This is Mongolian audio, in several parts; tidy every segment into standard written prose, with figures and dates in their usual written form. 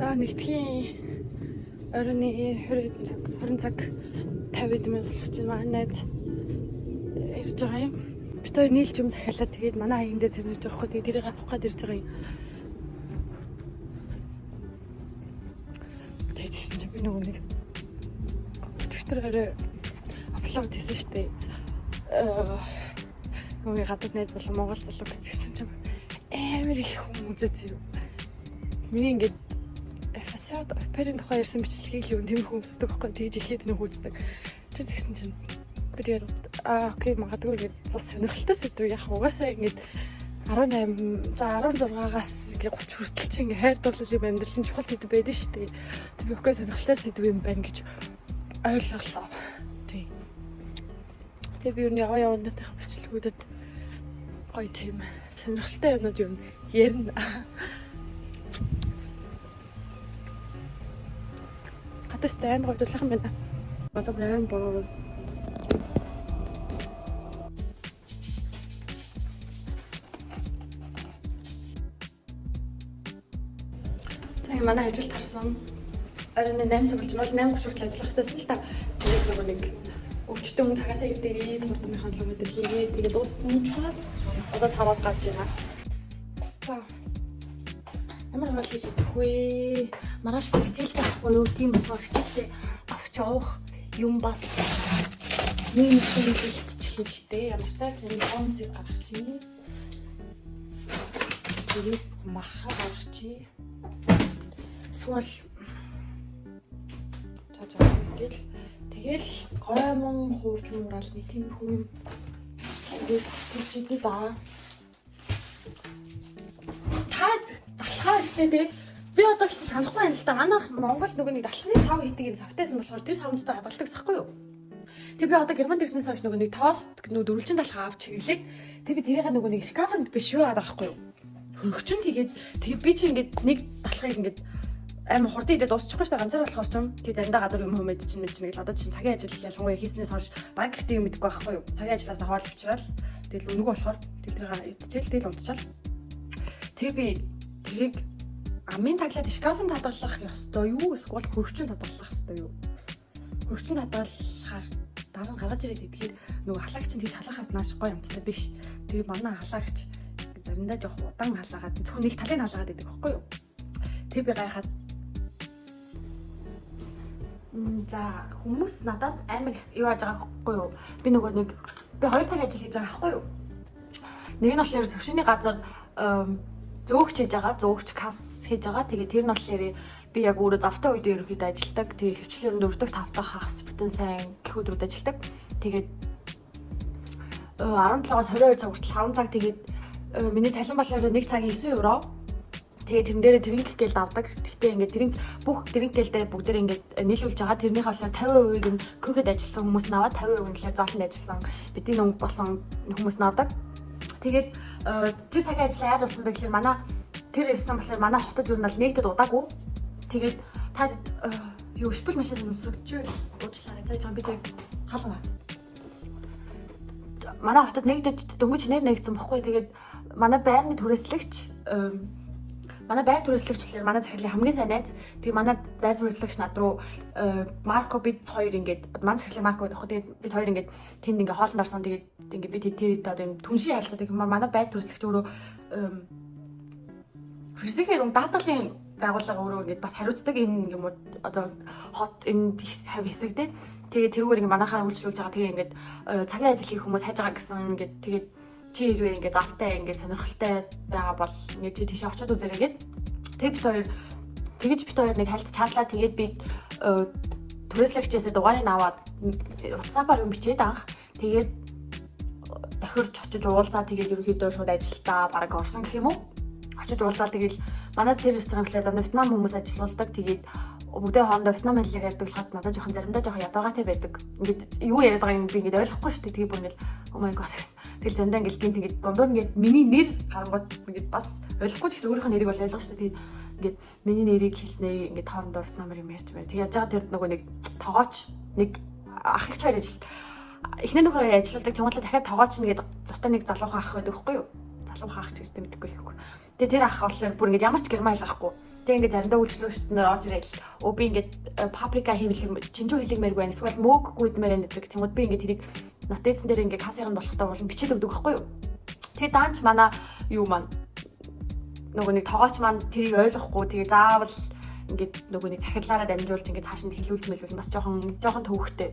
За, нэгтгэхийн оройн 20 цаг, 20 цаг 50 минут болох чинь манай найз ирж байгаа юм. Бид хоёр нийлж юм захиалаа, тэгээд манай хаян дээр тэр ирж байгаа хгүй, тэгээд тэрийг авах гээд ирж байгаа юм. Тэгээд тэгсэн чинь би нөгөө нэг өчигдөр орой upload хийсэн шүү дээ. Нөгөө гадаад найз залуу, Монгол залуу гэсэн чинь амар их хүн үзэж юу. Миний ингээд фасад оперын тухай ярьсан бичлэгийг л юм тиймэрхүү хүмүүс үздэг байхгүй, тэгж ихэд нэг үздэг. Тэр тэгсэн чинь би тэгээд аа, okay, магадгүй ингээд бас сонирхолтой сэдв, яг угаасаа ингээд 18, за, 16-аас ингээд 30 хүртэл чинь ингээд хайр дурлал юм, амьдрал чинь чухал сэдв байдаг шүү дээ. Тэг би okay, сонирхолтой сэдв юм байна гэж ойлголоо. Тий. Тэгээ би юу яваа явандаа бичлэгүүдэд гоё тийм сонирхолтой юмнууд юм ярина. Гадаас амар гоё дулаахан байна. Одоо амар боо. За, ингэ манай ажилд харсан. Оройн 8 цаг болж бол 8:30 хүртэл ажиллах хэрэгтэйсэн л та. Тэгээд нөгөө нэг өвчтөн хүн цагаасаа ирж дээрээ хурдмынхаа луг өдр хийгээд, тэгээд дууссан учраас одоо 5-аад гарч байна. За. Ямар хоол хийж идэх вэ? Маргааш би хичээлтэй байхгүй юу? Тийм болохоор хичээлдээ авч явах юм бас нэг нэг юм бэлтчих хэрэгтэй. Ямар ч тач энэ бонусыг гаргачих. Тэгээд маха гаргачих. Эсвэл за за, ингээл тэгэл гоймон хуурж муураал нэг тийм хүн юм тэгээд авчиж идэв да. Та далхаа өстэй те. Би одоо их санахгүй байна л да. Манайх Монгол нөгөө нэг далханы сав хийдэг юм савтайсан болохоор тэр савнцтай хадгалдаг гэсэхгүй юу? Тэг би одоо Германд ирснээс хойш нөгөө нэг тост нөгөө дөрвөлжин далхаа авч чиглээд, тэг би тэрийг нөгөө нэг шкафанд биш юу байгаа байхгүй юу? Хөрөгчин тэгээд тэг би чи ингээд нэг далхыг ингээд амар хурдан идээд дуусчихгүй шүү дээ, ганцаар болохоор ч юм. Тэг заримдаа гадуур юм хүмүүд чинь мэдчих нэг л одоо чинь цагийн ажил ялангуяа хийснээс хойш баг гэртээ юм мэдэхгүй байхгүй юу? Цагийн ажлаасаа хоол авчирал тэгэл үнэгүй болохоор тэг тэрийг идчихэл тэгэл унтчаал. Тэг би тэрийг амын таглаад шкафанд хадгалах ёстой юу? Эсвэл хөрөгчин хадгалах ёстой юу? Хөрөгчин хадгалахаар дараа нь гаргаж ирээд идэхээр нөгөө халаагч нь тийж халаахаас нааш гоё амттай биш. Тэгээ манай халаагч заримдаа жоох удаан халаагаад, зөвхөн нэг талыг халаагаад идэг байхгүй юу? Тэг би гайхаад. За, хүмүүс надаас амар их юу яаж байгаа байхгүй юу? Би нөгөө нэг би 2 цаг ажил хийж байгаа байхгүй юу? Нэг нь болохоор сувшины газар зөөгч хийж байгаа, зөөгч касс хийж байгаа. Тэгээ тэр нь болохоор би яг өөрөө завтай үед ерөнхийдөө ажилладаг. Тэгээ хөвчлэр 4 дахь, 5 дахь хагас бүтэн сайн гэх өдрүүд ажилладаг. Тэгээд 17-оос 22 цаг хүртэл 5 цаг, тэгээд миний цалин болохоор 1 цагийн 9 евро. Тэгээд тэрэн дээрээ Trinkgeld гээл давдаг. Гэхдээ ингээд drink бүх Trinkgeld ээлдээ бүгдээр ингээд нийлүүлж байгаа. Тэрнийхээ болохоор 50%-ийг нь Küche-д ажилласан хүмүүс нь аваад, 50% нь болохоор зааланд ажилласан бидний нүг болсон хүмүүс нь авдаг. Тэгээд тэр цагийн ажил яаж болсон бэ гэхээр манай тэр ирсэн болохоор манай хотод юу нь бол нэгдэд удаагүй. Тэгээд та юу шпил машин сонсогч уучлаарай. За, жаа би тэг хаалга. Манай хотод нэгдэд дөнгөж нэр нэгдсэн бохгүй. Тэгээд манай байрны түрээслэгч, манай байр түрээслэгч болохоор манай захирлын хамгийн сайн найз. Тэгээ манай байр түрээслэгч над руу Марко, бид хоёр ингээд, манай захирлын Марко гэдэг байхгүй. Тэгээд бид хоёр ингээд тэнд ингээд хоолнд орсон. Тэгээд ингээд би тэр одоо юм түншийн харилцаа. Тэгээд манай байр түрээслэгч өөрөө Versicherung даатгалын байгууллага өөрөө ингээд бас хариуцдаг энэ юм уу одоо хот энэ хав хэсэг те. Тэгээд тэрүүгээр ингээд манайхаар үйлчлүүлж байгаа. Тэгээ ингээд цагийн ажил хийх хүмүүс хайж байгаа гэсэн, ингээд тэгээд чи хэрвээ ингээд завтай, ингээд сонирхолтой байгаа бол ингээд чи тийшээ очиод үзээрэй гээд. Тэгээд бид хоёр тэгэж бид хоёр нэг хальт чатлаа. Тэгээд би түрээслэгчээсээ дугаарыг аваад WhatsApp-аар юм бичээд анх, тэгээд тохирч очиж уулзаа, тэгээд ерөнхийдөө шууд ажилдаа баг орсон гэх юм уу, очиж уулзаал. Тэгээд манай тэр ресторан гэхлээр дандаа Вьетнам хүмүүс ажиллаулдаг. Тэгээд бүгдээ хоорондоо Вьетнам хэлээр ярьдаг болоход надад жоохон заримдаа жоохон ядаргаатай байдаг. Ингээд юу яриад байгааг би ингээд ойлгохгүй шүү дээ. Тэгээ бүр ингээд oh my god. Тэгэл заримдаа ингээд гинт ингээд дундуур ингээд миний нэр гарангууд ингээд бас ойлгохгүй ч гэсэн өөрийнх нь нэрийг бол ойлгох шүү дээ. Тэгээд ингээд миний нэрийг хэлснээ ингээд хоорондоо Вьетнамаар юм ярьж байна. Тэгээ яаж байгаа тэр нөгөө нэг тогооч нэг ах эгч хоёр ажил, эхнэр нөхөр хоёр ажилладаг. Тэгмээ дахиад тогооч нэгээд тустай нэг залуухан ах байдаг байхгүй юу? Залуухан ах ч гэсэн мэдэхгүй ихгүй. Тэгээ тэр ах болохоор бүр ингээд ямар ч герман хэл авахгүй. Тэгээ ингээд заримдаа үйлчлүүлэгчид нар орж ирээд өө би ингээд паприка хиймэл, чинжүү хийлгэмээргүй байна. Эсвэл мөөг гүйдмээр байна гэдэг. Тэнгүүд би ингээд тэрийг note-ын дээр ингээд кассыг нь болохтой болон бичээд өгдөг байхгүй юу? Тэгээ даанч манай юу маань, нөгөө нэг тогооч маань тэрийг ойлгохгүй, тэгээ заавал ингээд нөгөө нэг захирлаараа дамжуулж ингээд цааш нь хэлүүлж мэлүүл бас жоохон жоохон төвөгтэй.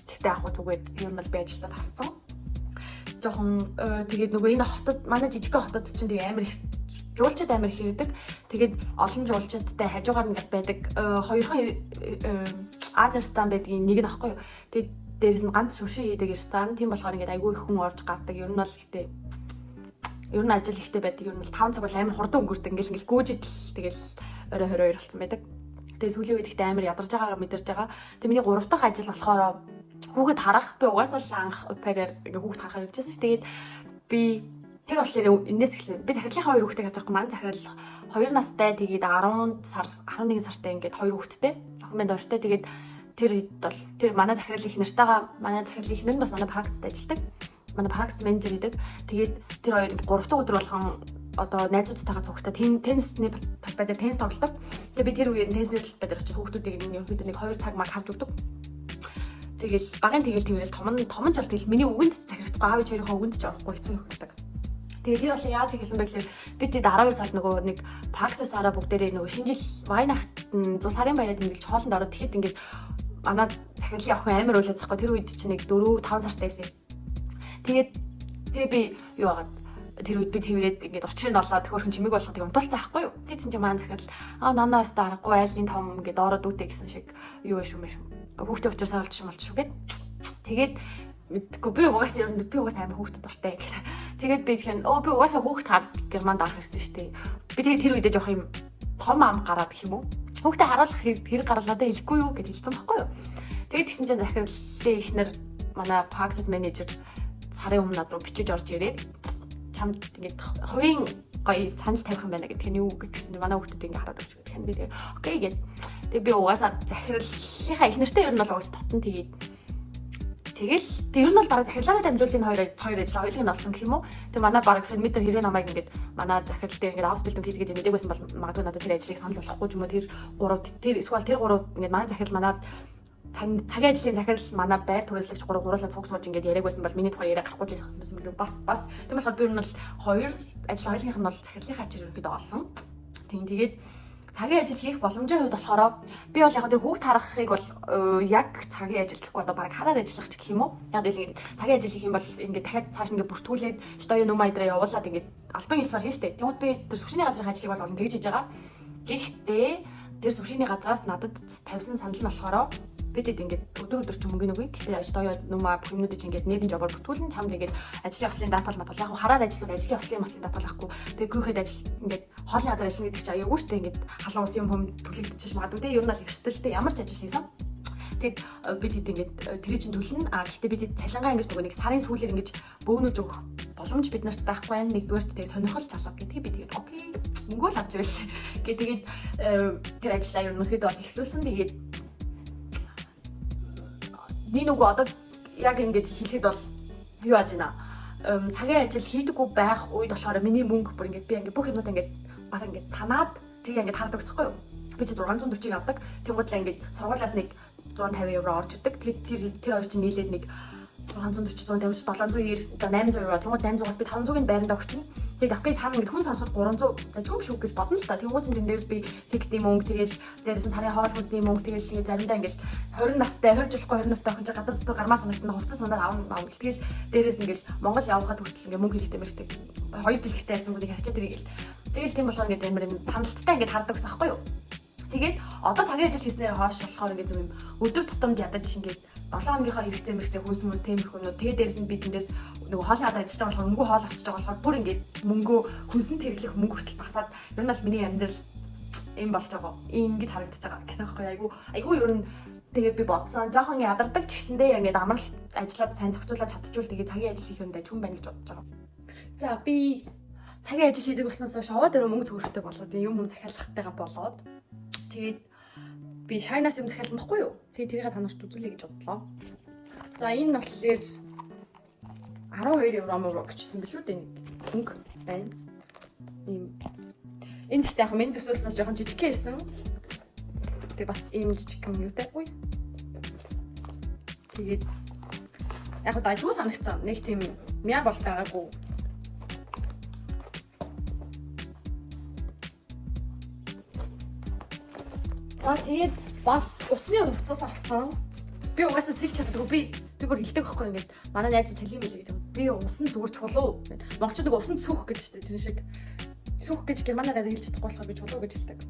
Гэхдээ яг хуу зүгээр ер нь бол би ажиллаа тассан. Жоохон тэгээд нөгөө энэ хотод, манай жижигхэн хотод чинь тэгээ амар их жуулчид амар их ирдэг. Тэгээд олон жуулчидтай хажуугаар ингээд байдаг хоёрхан Ази ресторан байдгийн нэг нь аахгүй юу. Тэгээд дээрэс нь ганц sushi хийдэг ресторан. Тийм болохоор ингээд айгүй их хүн орж гардаг. Ер нь бол ихтэй, ер нь ажил ихтэй байдаг. Ер нь бол 5 цаг бол амар хурдан өнгөрдөг. Ингээл ингээл гүйж идэл тэгэл орой 22 болсон байдаг. Тэгээ сүүлийн үед ихтэй амар ядарч байгаагаа мэдэрч байгаа. Тэгээ миний 3 дахь ажил болохоор хүүхэд харах. Би угаасаа л анх au pair-аар ингээ хүүхэд харахаар иржсэн ш. Тэгээд би тэр болохоор энэс эхлэн би захирлынхаа хоёр хүүхдээ гэж байгаа. Манай захирал 2 настай, тэгээд 10 сар, 11 сартай ингээд хоёр хүүхэдтэй. Охин маань дортой. Тэгээд тэр бол тэр манай захирлын их нартайгаа, манай захирлын ихнэр нь бас манай Praxis-т ажилладаг. Манай Praxis менежер гэдэг. Тэгээд тэр хоёр 3 дахь өдөр болгон одоо найзуудтайгаа цугтаа теннисний талбай дээр теннис тоглодог. Тэгээ би тэр үеэр теннисний талбай дээр очиж хүүхдүүдийг ерөнхийдөө нэг 2 цаг маг харж өгдөг. Тэгэл багын тэгэл тэгвэл том нь том нь ч бол тэгэл миний үгэнд захирагдахгүй, аав ээж хоёрын үгэнд ч орохгүй хэцүү өгдөг. Тэгээ тэр бол яаж эхэлсэн бэ гэхээр би тэд 12 сард нөгөө нэг Praxis-аараа бүгдээрээ нөгөө шинэ жил Weihnachten 100 сарын баяраа тэмдэглэж хоолнд ороод, тэгэхэд ингээд манай захирлын охин амар уйлаад захгүй, тэр үед чинь нэг 4 5 сартай байсан. Тэгээд тэгээ би юу агаад тэр үед би тэрвэрэд ингээд учрыг нь олоод хөөрхөн чимээг болгоход унтуулсан байхгүй юу. Тэгсэн чинь маань захирал аа нанаа өстө аргагүй айлын том ингээд доороо дүүтэй гэсэн шиг юу вэ шүү мэ шүү. Хүүхдээ учраа саруулж юм болчих шүү гэд. Тэгээд мэдгүй, би угаасаа ер нь би угаасаа амар хүүхдэд дуртай гэх. Тэгээд би тэгэхээр өө би угаасаа хүүхд хаад Германд орох ирсэн шүү дээ. Би тэгээд тэр үедээ жоох юм том ам гараад гэх юм уу. Хүүхдээ харуулах хэрэг гарал надад хэлэхгүй юу гэж хэлсэн байхгүй юу. Тэгээд тэгсэн чинь захирлын ихнэр, манай Praxis менежер сарын өмнө над руу бичиж орж ирээд чамд ингээд хувийн гоё санал тавих юм байна гэх нь юу гэдгсэн чинь манай хүүхдүүд ингээд хараад өгч гэх нь би тэгээ okay гэд. Тэгээ би угаасаа захирлынхаа их нэртэй ер нь бол угаасаа татан. Тэгээд тэгэл тэг ер нь бол бараг захирлаараа дамжуулж энэ хоёр хоёр ажил хоёулыг нь олсон гэх юм уу. Тэг манай бараг Vermieter хэрэг намайг ингээд манай захирал дээр ингээд Ausbildung хийдэг гэдэг мэдээг байсан бол магадгүй надад тэр ажлыг санал болгохгүй ч юм уу, тэр гурав тэр эсвэл тэр гурав ингээд манай захирал, манай цагийн ажлын захирал, манай байр түрээслэгч гурав гурлаа цуг сууж ингээд яриаг байсан бол миний тухай яриа гарахгүй ч байсан билүү бас бас. Тийм болохоор би ер нь бол хоёр ажил хоёулынх нь бол захирлынхаа ачаар ерөнхийдөө олсон. Тийм, тэгээд цагийн ажил хийх боломжийн хувьд болохоор би бол яг тэр хүүхд харахыг бол яг цагийн ажил гэхгүй, одоо бараг хараар ажиллах ч гэх юм уу. Яг л ингээд цагийн ажил хийх юм бол ингээд дахиад цааш ингээд бүртгүүлээд Steuernummer явуулаад ингээд албан ёсоор хийн штэ. Тэгмүүд би тэр sushi-ний газрын ажлыг бол олон тэгж хийж байгаа. Гэхдээ тэр sushi-ний газраас надад тавьсан санал нь болохоор бид ингээд өдөр өдөр ч мөнгө нүггүй. Гэхдээ Steuernummer бүх юмнуудыг чинь ингээд Nebenjob-оор бүртгүүлэн чамд ингээд ажлын ослын даатгал матгал, яг хараар ажиллавал ажлын ослын маслын даатгал авахгүй. Тэгээ гүйхэд ажил ингээд хоолны газар ажиллана гэдэг чинь аягүй шүү дээ, ингээд халуун ус юм хүм түлэгдчихэж магадгүй те. Ер нь бол эрсдэлтэй ямар ч ажил хийсэн. Тэгээд бид хэд ингээд тэрий чинь төлнө. А гэхдээ бид хэд цалингаа ингэж нөгөө нэг сарын сүүлээр ингэж бөөнөж өгөх боломж бид нарт байхгүй байна. Нэгдүгээр тэгээд сонирхол чалга гэдгийг би тэгээд okay, мөнгө л авч ирэл. Гэ тэгээд тэр ажлаа ерөнхийдөө бол эхлүүлсэн. Тэгээд нэг нөгөө одоо яг ингэж хэлэхэд бол юу яаж байна? Цагийн ажил хийдэггүй байх үед болохоор миний мөнгө бүр ингэж би ингэ бүх юмнууд ингэж баг ингэж танаад тэгээ ингэж хардаг байхгүй юу? Би чи 640-ыг авдаг. Тэнгууд л ингэж сургуулиас нэг 150 евро орж идэг. Тэгээд тэр тэр хоёр чинь нийлээд нэг 640, 150, 790, за 800 евро. Тэнгууд 800-аас би 500-ыг байрандаа өгчин. Тэгээд okay, цаана ингээд хүн сонсоход 300 дажгүй юм шүү гэж бодно л та. Тэнгууд чинь дээрээс би ticket-ийн мөнгө, тэгэл дээрээс нь сарын хоол хүнсний мөнгө, тэгэл ингээд заримдаа ингээд 20 настай, 20 жилгүй 20 настай охин чинь гадар дотор гармаа санагдана, хувцас сунаад авна авна. Тэгэл дээрээс ингээд Монгол явахад хүртэл ингээд мөнгө хэрэгтэй мэртэй. 2 жил ихтэй ярьсан бүнийг харчаа тэрийг л. Тэгэл тийм болохоор ингээд амар юм таналттай ингээд хардаг гэсэн аахгүй юу? Тэгээд одоо цагийн ажил хийснээр хойш болохоор ингээд юм өдөр тутамд ядаж ингээд 7 хоногийнхоо хэрэгцээ мэрэгцээ хүнс мүнс тиймэрхүү юмнууд, тэгээд дээрэс нь би тэндээс нөгөө хоолны газар ажиллаж байгаа болохоор мөнгө хоол авчиж байгаа болохоор бүр ингээд мөнгөө хүнсэнд хэрэглэх мөнгө хүртэл багасаад ер нь бол миний амьдрал юм болж байгаа. Ингэж харагдаж байгаа гэх байхгүй айгу айгу ер нь. Тэгээд би бодсон, жоохон ядардаг ч гэсэндээ ингээд амрал ажиллаад сайн зохицуулаад чадчихвал тэгээд цагийн ажил хийх юм дайчгүй байна гэж бодож байгаа. За, би цагийн ажил хийдэг болсноос хойш овоо дээр мөнгө төгрөгтэй болоод юм юм захиалгатайгаа болоод тэгээд би Shein-аас юм захиалсан байхгүй юу? Тэгээд тэрийг та нарт үзүүлье гэж бодлоо. За, энэ нь болохоор 12 евро мөр гэжсэн билүү дээ, нэг өнгө байна. Ийм. Энэ гэхдээ яг миний төсөөлснөөс жоохон жижигхэн ирсэн. Тэгээ бас ийм жижиг юм юутай. Үй. Тэгээд яг хөө дажгүй санагцсан. Нэг тийм мяа бол байгаагүй. За, тэгээд бас усны хувцас авсан. Би угаасаа сэлж чаддаггүй. Би бүр хэлдэг байхгүй, ингээд манай найз цалин билээ гэдэг. Би усан зүгээр чулуу. Монголчууд нэг усан цүх гэж штэ, тэр шиг. Цүх гэж германаар хэлж чадахгүй болохоор би чулуу гэж хэлдэг.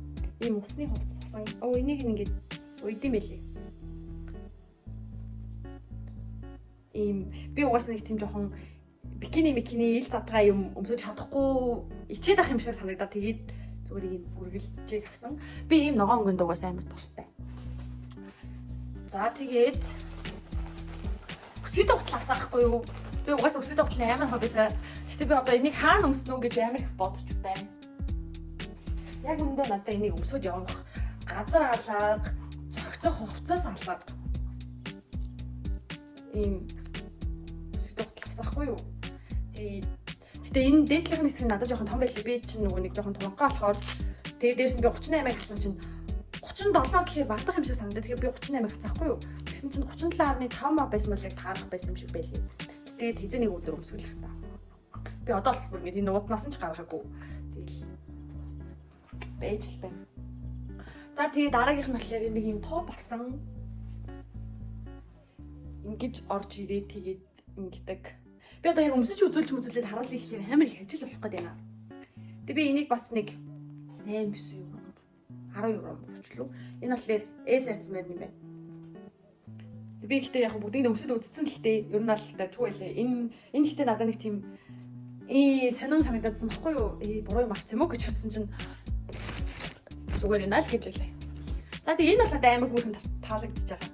Ийм усны хувцас авсан. Оо, энийг ингээд уйдсан байлээ. Ийм би угаасаа нэг тийм жоохон бикини микини ил задгаа юм өмсөж чадахгүй, ичээд ах юм шиг санагдаад, тэгээд зүгээр ийм үргэлжийг авсан. Би ийм ногоон өнгөнд угаасаа амар дуртай. За, тэгээд өсгий гутал авсан ахгүй юу? Би угаасаа өсгий гутлын амар хоббитой. Гэтэ би одоо энийг хаана өмснө үү гэж амар их бодож байна. Яг үүндээ надад энийг өмсөж явах газар алга, зохицох хувцас алга. Ийм өсгий гутал авсан ахгүй юу? Тэгээд гэтэ энэ дээдлийнх нь хэсэг нь надад жоохон том байлээ. Би чинь нөгөө нэг жоохон тунгаа болохоор, тэгээд дээрс нь би 38-ыг авсан чинь 37 гэхээр багдах юм шиг санагдаад, тэгэхээр би 38-ыг авсан ахгүй юу? Тэгсэн чинь 37.5 ма байсан бол яг таарах байсан юм шиг байлээ. Тэгээд хэзээ нэг өдөр өмсгөлөх та. Би одоо л бүр ингэж энэ ууднаас нь ч гаргаагүй. Тэгэл байж л байна. За, тэгээ дараагийнх нь болохоор нэг юм топ авсан. Ингэж орж ирээд тэгээд ингэдэг. Би одоо яг өмсөж үзүүлж мүзүүлээд харуулъя гэхлээр амар их ажил болох гээд байна. Тэгээ би энийг бас нэг 8 9 евро, 10 евро болчлоо. Энэ болохоор S харьцмаар юм байна. Би ихтэй яг бүгдийг нь өмсөд үзсэн л дээ. Ер нь бол чүү байлээ. Энэ ихтэй надад нэг тийм сонин санагдаадсан баггүй юу? Буруу юм авсан юм уу гэж бодсон чинь зүгээр юм аа л гэж байлаа. За, тэгээ энэ бол надад амар хөөрхөн таалагдчихж байгаа.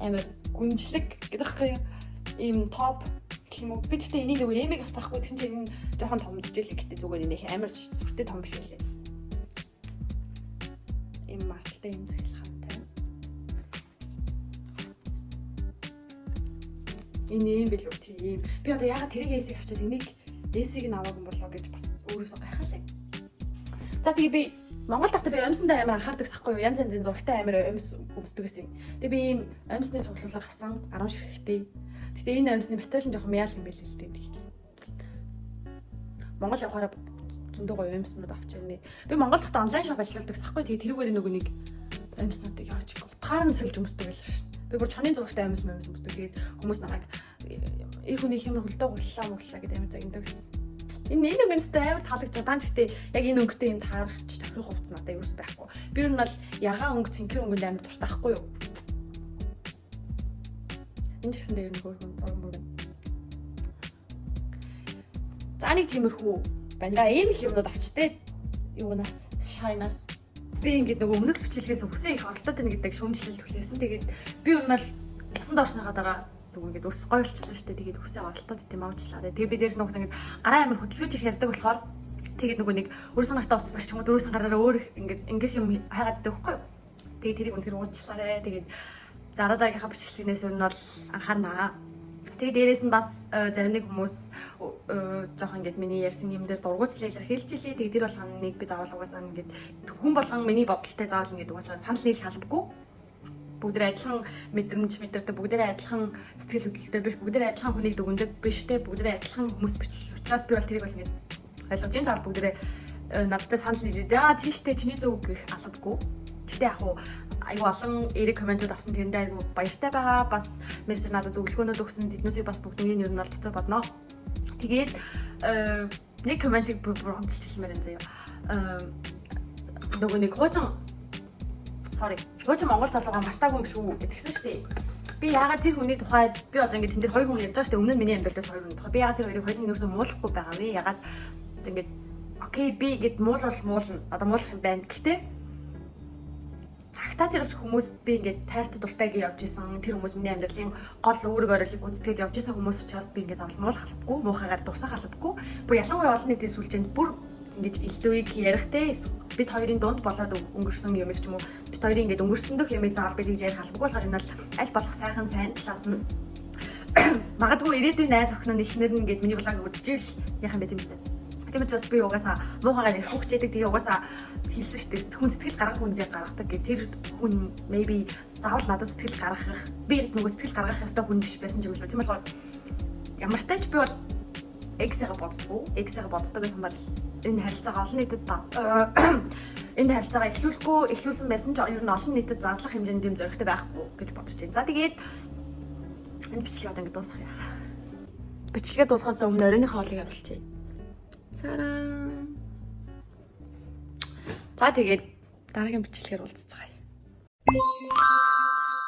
Амар гүнжлэг гэдэг байхгүй юу? Ийм топ гэх юм уу? Би тэгтээ энийг нөгөө M-ийг авцаахгүй, тэгсэн чинь энэ жоохон томдож ийлээ, гэтээ зүгээр энэ их амар сүртэй том биш байлээ. Ийм марталтай юм цахилгаантай. Энэ юм билүү, тийм. Би одоо ягаад тэрийг S-ийг авчаад энийг S-ийг нь аваагүй болоо гэж бас өөрөөсөө гайхалаа. За, тэгээ би Монгол дахта би өмсөндөө амар анхаардаг сахгүй юу? Янз янзын зурагтай амар өмс өмсдөг гэсэн. Тэгээ би ийм өмсний цуглуулга авсан 10 ширхэгтэй. Гэтэ энэ өмсний материал нь жоохон мяал юм байл л дээ. Тэгэл. Монгол явахаараа зөндөө гоё өмснүүд авч ирнэ. Би Монгол дахта онлайн shop ажилладаг сахгүй. Тэгээ тэрүүгээр нөгөө нэг өмснүүдийг яваач утгаар нь сольж өмсдөг л шин. Би бүр чонын зурагтай өмс өмс өмсдөг. Тэгээд хүмүүс намайг эр хүний хэмэр хөлдөө гуллаа мөглаа гэдэг амар загнадаг гэсэн. Энэ өнгөнстэй амар таалагдж байгаа. Даан ч гэхдээ яг энэ өнгөтэй юм таарахч тохирох хувцас надад ерөөс байхгүй. Би ер нь бол ягаан өнгө, цэнхэр өнгөнд амар дуртай байхгүй юу? Энэ ч гэсэндээ ер нь хөөрхөн зураг мөр байна. За, нэг тиймэрхүү байна да. Ийм л юмнууд авчтэй. Юунаас? Shein-аас. Би ингээд нөгөө өмнөх бичлэгээс үсээ их оролдоод байна гэдэг шүүмжлэл хүлээсэн. Тэгээд би ер нь бол усанд орсныхаа дараа нөгөө ингээд үс гоё болчихлоо шүү дээ. Тэгээд үсээ оролдоод тийм авчлаа. Тэгээд би дээрс нөгөө ингээд гараа амар хөдөлгөж их ярьдаг болохоор тэгээд нөгөө нэг өрсөн гартаа уцс барьч юм уу, дөрөвсөн гараараа өөр их ингээд ингэх юм хайгаад байдаг байхгүй юу? Тэгээд тэрийг үнэхээр уучлаарай. Тэгээд дараа дараагийнхаа бичлэгнээс ер нь бол анхаарнаа. Тэгээ дээрээс нь бас зарим нэг хүмүүс жоохон ингээд миний ярьсан юм дээр дургуутслаа илэрхийлж илээ. Тэгээ тэр болгоныг би заавал угаасаа ингээд хүн болгон миний бодолтой заавал ингээд угаасаа санал нийлэх албагүй. Бүгдээ адилхан мэдрэмж мэдэрдэг, бүгдээ адилхан сэтгэл хөдлөлтөй биш, бүгдээ адилхан хүнийг дүгнэдэг биш те, бүгдээ адилхан хүмүүс биш учраас би бол тэрийг бол ингээд ойлгож байна. Заавал бүгдээ надтай санал нийлээд аа тийштэй, чиний зөв гэх албагүй. Гэтэ яг уу айгу олон эерэг comment ууд авсан, тэрэндээ айгу баяртай байгаа. Бас мессеж надад зөвлөгөөнүүд өгсөн тэднүүсийг бас бүгднийг ер нь бол дотор бодно. Тэгээд нэг comment ыг бүр онцолж хэлмээр энэ заяа. Нөгөө нэг хуучин, sorry. Хуучин Монгол залуугаа мартаагүй юм шүү гэдгсэн шүү дээ. Би яагаад тэр хүний тухай, би одоо ингээд тэн дээр хоёр хүн ярьж байгаа шүү дээ. Өмнө нь миний амьдралаас хоёр хүн тухай. Би яагаад тэр хоёрыг хоёрын нөөсөө муулахгүй байгаа вэ? Яагаад ингээд okay, би ингээд муулвал муулна. Одоо муулах юм байна. Гэхдээ цагтаа тэр хүмүүс би ингээд тайртай дуртай гэж явж исэн. Тэр хүмүүс миний амьдралын гол үүрэг оройлыг гүйцэтгээд явж исэн хүмүүс учраас би ингээд заавал муулах албагүй, муухайгаар дурсах албагүй. Бүр ялангуяа олон нийтийн сүлжээнд бүр ингэж элдвийг ярихтэй бид хоёрын дунд болоод өнгөрсөн юм ч юм уу, бид хоёрын ингээд өнгөрсөн дөх юмыг заавал би тэгж ярих албагүй болохоор энэ бол аль болох сайхан сайн талаас нь. Магадгүй ирээдүйн найз охин нь эхнэр нь ингээд миний vlog үзчихвэл яхан бэ, тийм үстэй. Тийм учраас би угаасаа муухайгаар ярих хичээдэг. Тэгээ угаасаа хэлсэн шүү дээ. Хүн сэтгэл гаргах хүндээ гаргадаг гэх тэр хүн maybe заавал надад сэтгэл гаргах, би нөгөө сэтгэл гаргах ёстой хүн биш байсан юм л ба. Тийм болохоор ямар ч тач би бол ex-ийг боддгоо. Ex-ийг боддог гэсэн бол энэ харилцаагаа эхлүүлэхгүй, эхлүүлсэн байсан ч ер нь олон нийтэд зарлах хэмжээнд тийм зоригтой байхгүй гэж бодож байна. За, тэгээд энэ бичлэгийг одоо ингэ дуусгая. Бичлэгээ дуусгахаас өмнө оройн хоолыг оруулчихъя. Цараа. За, тэгээд дараагийн бичлэгээр уулзцгаая.